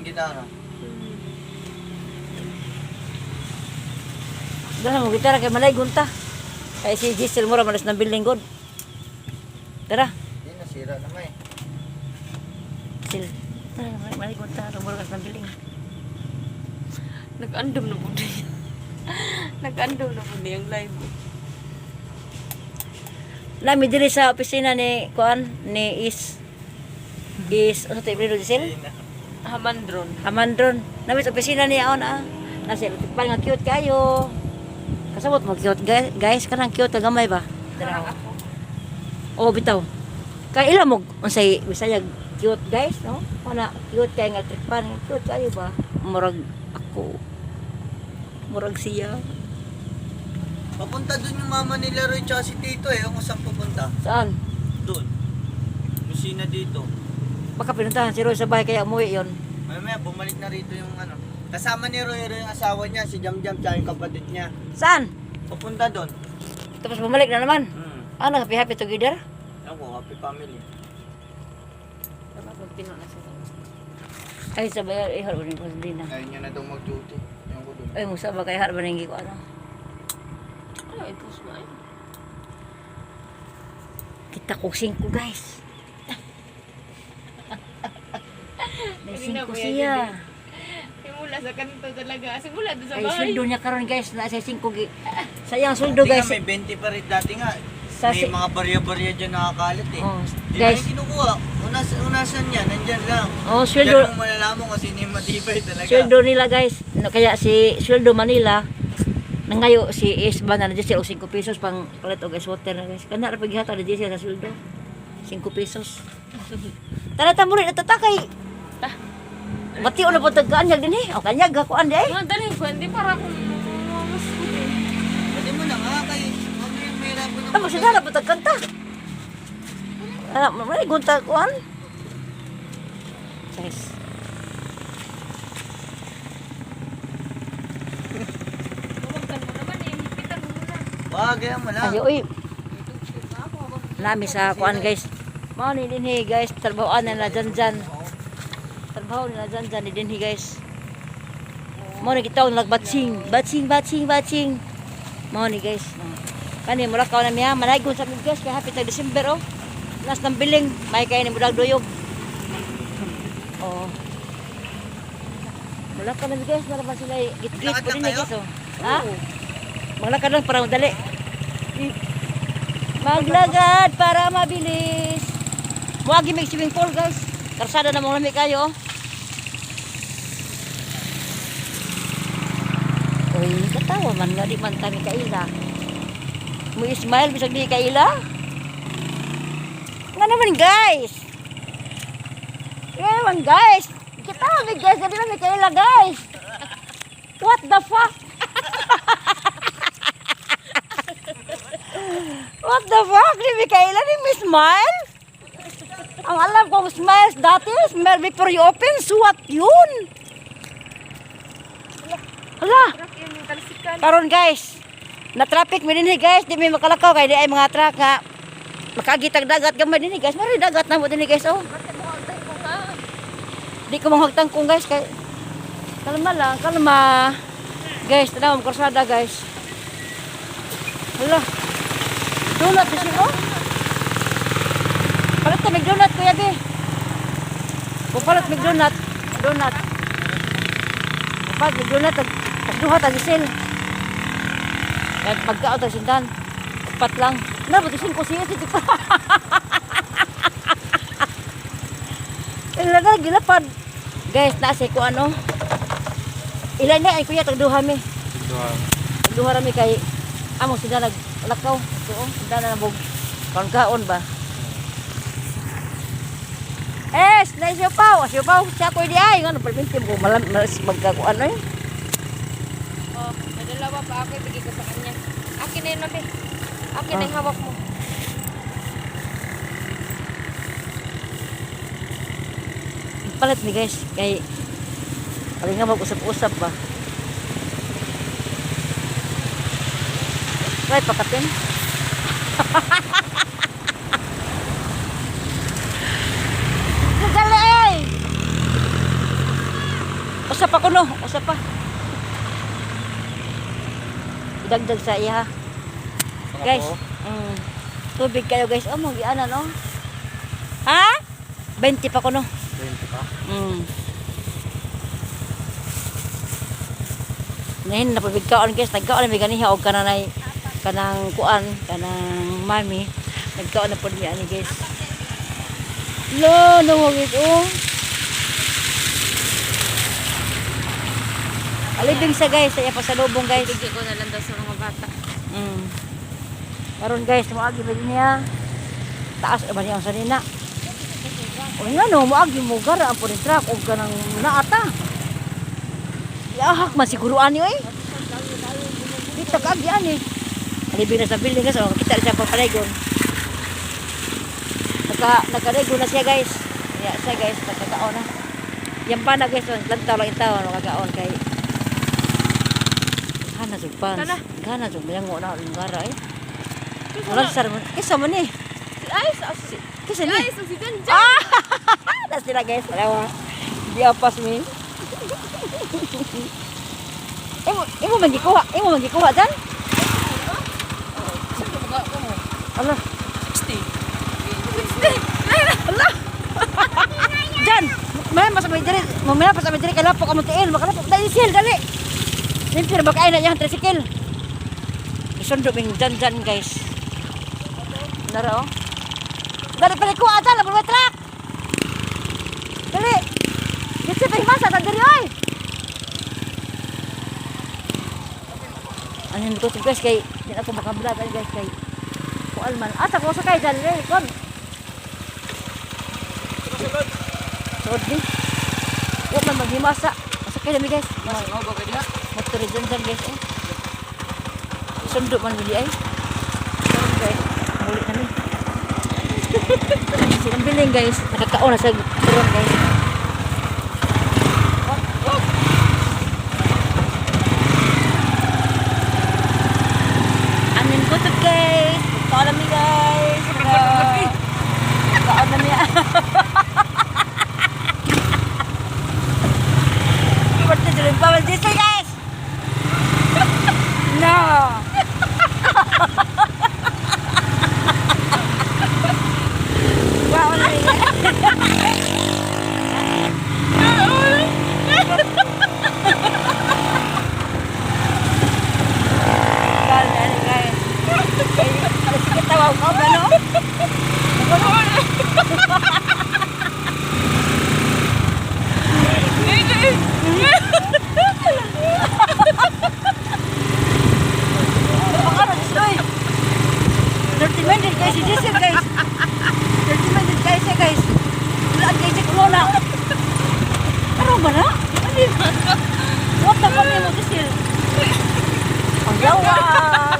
gitara. Dala mo gitara kay malay gunta. Kay si Giselle mura malas ng building god. Tara. Hindi, nasira naman eh. Sil. Tara, malay gunta, mura kas ng building. Nag-andam na po niya. Nag-andam na po niya ang live. Nami diri sa opisina ni kuan ni is ano to ibrilo Giselle? Hamandron. Amandron. Nami sa opisina niya on ah. Nasa pan nga cute kayo. Kasabot mo cute guys, guys kanang cute nga gamay ba? Tara. Oh, bitaw. Kay ila mo unsay Bisaya cute guys, no? Kana cute kay nga tripan, cute kayo ba? Murag ako. Murag siya. Papunta dun yung mama nila Roy tsaka si Tito eh. Kung saan pupunta? Saan? Dun. Lusina dito. Baka pinuntahan si Roy sa bahay kaya umuwi yon. Mamaya bumalik na rito yung ano. Kasama ni Roy Roy yung asawa niya, si Jam Jam tsaka yung kapatid niya. Saan? Papunta dun. Tapos bumalik na naman. Hmm. Ah, happy happy together? Ako, happy family. Tama, pag na sila. Ay, sa bayar, eh, harap ko din na. Ayaw niya na daw mag-duty. Ayaw ko dun. Ay, musa ba kay harap ko ano? Ano, i-post mo ay. Kita ko singko, guys. May Kanina singko po yan, siya. Simula sa kanto talaga. Simula doon sa Ay, bahay. sweldo niya karon guys. Nasa singko. Sayang sweldo, Dati guys. nga, may 20 pa rin dati nga. Sa May mga barya-barya dyan nakakalat eh. Oh, Di guys. ba yung kinukuha? Unasan niya, nandyan lang. Oh, Sweldo. sweldo. Diyan mo malalaman kung sino yung matibay talaga. Sweldo nila, guys. No, kaya si sweldo Manila, nangayo si Isba na nandiyan siya og 5 pesos pang palit og ice water na guys. Kana ra paghihatag ni siya sa sweldo. 5 pesos. Tara ta muli natatakay. Bati na po tagkaanyag din eh. O kanyag kuan di ay. Mga dali ko, hindi para akong mas ko eh. Pwede mo na nga kay mamaya may rapo na. Tapos sila na po tagkanta. Ah, mali gunta kuan. Guys. Bumagtan mo naman eh. Hipitan mo muna. Wag, kaya mo lang. Ay, uy. Nami sa kuan guys. Mao ni dinhi guys, trabahoan na nila dyan dyan. Trabaho nila dyan dyan ni dinhi guys. Mao ni kita nagbatsing, batsing, batsing, batsing. Mao ni guys. Kani mula ka na miya, manaygon sa mi guys kay hapit na December oh. Nas ng biling, may kay ni mudag duyog. Oh. Mula ka na mi guys, naraman sila git-git Maglakad po lang din kayo? guys oh. Ha? Maglakad lang para madali. Maglagad para mabilis. Muagi may swimming pool, guys. Karsada na mong lami kayo. Oh. Uy, katawa man nga di man kami kaila. Mo smile bisag di kaila. Nga naman, guys. Nga naman, guys. Kita mi guys, di man mi kaila, guys. What the fuck? What the fuck? Di mi kaila ni Miss Smile? Ang alam kong smiles dati, smile before you open, suwat yun. Hala, Truck yun yung talsikan. karon guys, na traffic mi dinhi guys, di mi makalakaw kay di ay mga truck nga makagitag dagat gamay dinhi guys. Mari dagat na mo dinhi guys oh. Bakit mo ang ko nga? Di ko manghagtang kong guys kay kalma lang, kalma. Guys, tanaw ang karsada guys. Hala. Donut di siya oh. Palit ta mig donut kuya be. Pupalit mig donut, donut. Pupalit mig donut tag tag duha tag isil. Kaya pagkaon tag sindan. Upat lang. Na buti singko siya si pa. Ila na gilapad. Guys, nasa ko ano. Ilan na ay kuya tag duha mi. Tag duha ra mi kay amo sila naglakaw. So, oh, sila na nabog. Kaon kaon ba? Es, na siya paw, siya paw, siya ko di ay ngano perminti mo malam mas magkakuan ay. Oh, may dalawa pa ako. Ibigay ko sa kanya. Akin na yun, Mabe. Akin na yung hawak mo. Palit mi guys kay kali nga mag-usap-usap ba. Try pakatin. Dali eh! Usa pa kuno, usa pa. Idagdag sa iya. Guys, tubig kayo, guys. Oh, mo gianan oh. Ha? 20 pa kuno. 20 pa. Nahin na pabigkaon, guys, nagkaon na may ganiha og kananay kanang kuan, kanang mami. Nagkaon na pud mi ani, guys. Lo, nawagit oh. Alibing sa guys, saya pasalubong, guys. Bigay ko na lang daw sa mga bata. Karon, guys, moagi ba din niya? Taas ba niya ang sanina? O nga no, moagi mo gara ang puning truck og kanang naata. Iahak man siguro ani oy. Kita ka agi ani. Alibing na sa building, guys, oh, kita na siya papalegon. Nakalego na siya, guys. Ya, siya, guys, nakakaon na. Yan pa na, guys, oh, lantaw lang itaw nakakaon kay Gana jud pans. Tara. Gana jud mayango na ang gara eh. Wala sa man. Kisa man eh. Ay, sa si Kisa ni. Ay, sa si Jan Jan. Ah! Na sila, guys, dalawa. Di apas mi. Imo imo man gikuha, imo man gikuha dan. Ala, 60. ala. Jan, may mas may diri, mamaya pa sa may diri kay lapok among tiil, makalapok dali sil dali. Limpir ba kay na iyang tricycle? Isundo ming jan jan, guys. Nara oh. Dali pala ko ata la truck. Dali. Dito pa masa ta diri oy. Ano ko guys kay di na ako makablog ay guys kay kuan man. Asa ko sakay dyan dali kon. Suod ni. Wa man maghimasa. Masakay na mi, guys. Mas mo ko diha. Motor dyan dyan, guys eh. Sundo man bili ay. Karon, guys, muli kami. Silang billing, guys, nakakaon na sa turon, guys. Anin ko to, guys. Pagkaon na mi, guys. Pagkaon na mi. Parte dyan pa, dito, guys. No. Wow, na rin. Guys. Sige, tawag ko, gano? Ano, Diyos ko. Dirty minded guys, si Diesel, guys. Dirty minded guys siya, guys. Wala ang guys, kulo na. Ano ba na? Ano yun? What the fuck mo, Diesel? Ang yawa!